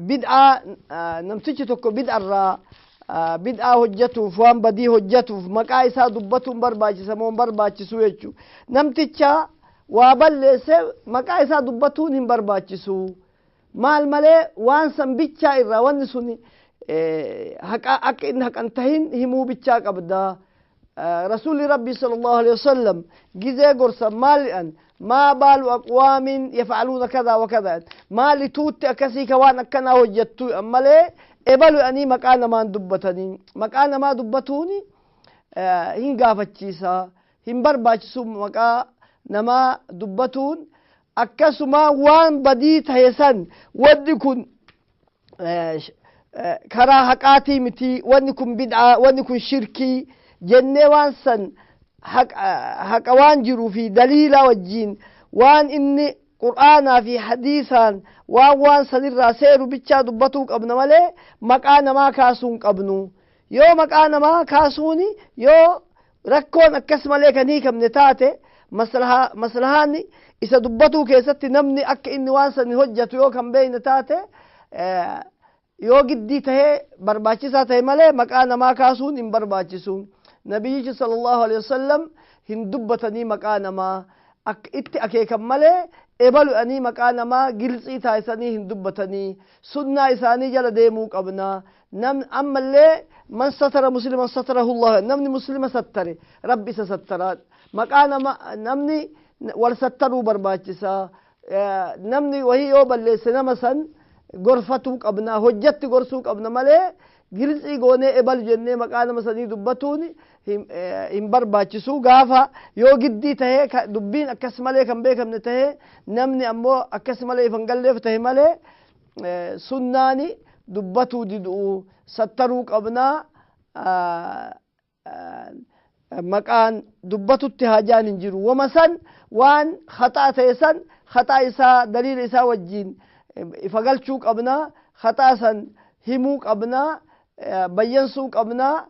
Bid'aa namtichi tokko bid'arraa bid'aa hojjetuuf, waan badii hojjetuuf maqaa isaa dubbatuun barbaachisa moo hin barbaachisu jechuu? Namticha waa balleesse maqaa isaa dubbatuun hin barbaachisu. Maal malee waan san bichaa irraa wanni sun haqa akka inni haqan tahin himuu bichaa qabda. Rasuulli Rabbii sallallahu alaihi wasallam gizee gorsa maal jedhan? Maa baalu aqwaamin yafcaluuna kadaa wa kadaa, maali tuutti akkasii ka waan akkanaa hojjettu malee ebalu jedhanii maqaa namaan dubbatanii. Maqaa namaa dubbatuuni hin gaafachiisa, hin barbaachisu maqaa namaa dubbatuun. Akkasuma waan badii tahe san, wanni kun karaa haqaatii miti, wanni kun bid'aa, wanni kun shirkii jennee waan san haqa waan jiruu fi daliila wajjiin, waan inni qur'aanaa fi hadiisaan waan sanirraa seeru bichaa dubbatuu qabna malee maqaa namaa kaasuu hin qabnu. Yoo maqaa namaa kaasuuni yoo rakkoon akkas malee kan hiikamne taate, maslahaan isa dubbatuu keessatti namni akka inni waan san hojjatu yoo kan beekne taate, yoo giddii tahee barbaachisaa tahe malee maqaa namaa kaasuun hin barbaachisu. Nabiyyichi sallallahu alaihi wasallam hin dubbatanii maqaa namaa, akka itti akeekan malee ebalu'anii maqaa namaa gilxii taasisanii hin dubbatanii. Sunnaa isaanii jala deemuu qabna. Nam ammallee man satara musliman satarahu Allah, namni muslima sattare Rabbi isa sattara. Maqaa nama namni wal sattaruu barbaachisa. Namni wahii yoo balleesse nama san gorfatuu qabna, hojjatti gorsuu qabna malee gilxii goonee ebalu jennee maqaa nama sanii dubbatuun hin barbaachisu. Gaafa yoo giddii tahee dubbiin akkas malee kan beekamne tahee, namni ammoo akkas malee ifan galleef tahe malee, sunnaani dubbatuu didu'u, sattaruu qabnaa. Maqaan dubbatutti haajaan hin jiru. Wama san waan khaxaa ta'e san khaxaa isaa daliila isaa wajjiin ifa galchuu qabnaa, khaxaa san himuu qabnaa, bayyansuu qabnaa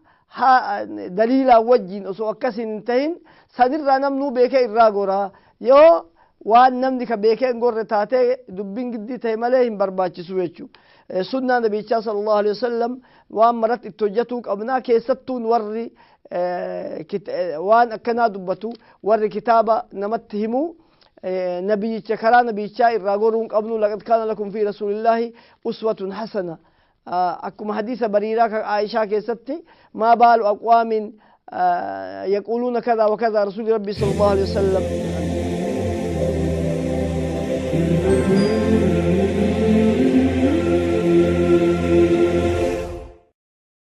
daliilaan wajjiin. Osoo akkasin hin tahin sanirraa namnuu beekee irraa goraa. Yoo waan namni ka beekee hin gorre taatee dubbiin giddii ta'e malee hin barbaachisu jechuu. Sunnaa nabiyichaa sallallahu alaihi wasallam waan maratti itti hojjetuu qabnaa. Keessattuun warri waan akkanaa dubbatu, warri kitaaba namatti himu, nabiyyicha karaa nabiyyichaa irraa goruu hin qabnu. Laqad kaana lakum fi rasuulillaahi uswatun hasana, akkuma hadiisa Bariiraa ka Aishaa keessatti, maa baalu aqwaamin yaquuluuna kadaa wa kadaa, rasuuli Rabbii sallallahu alaihi wasallam.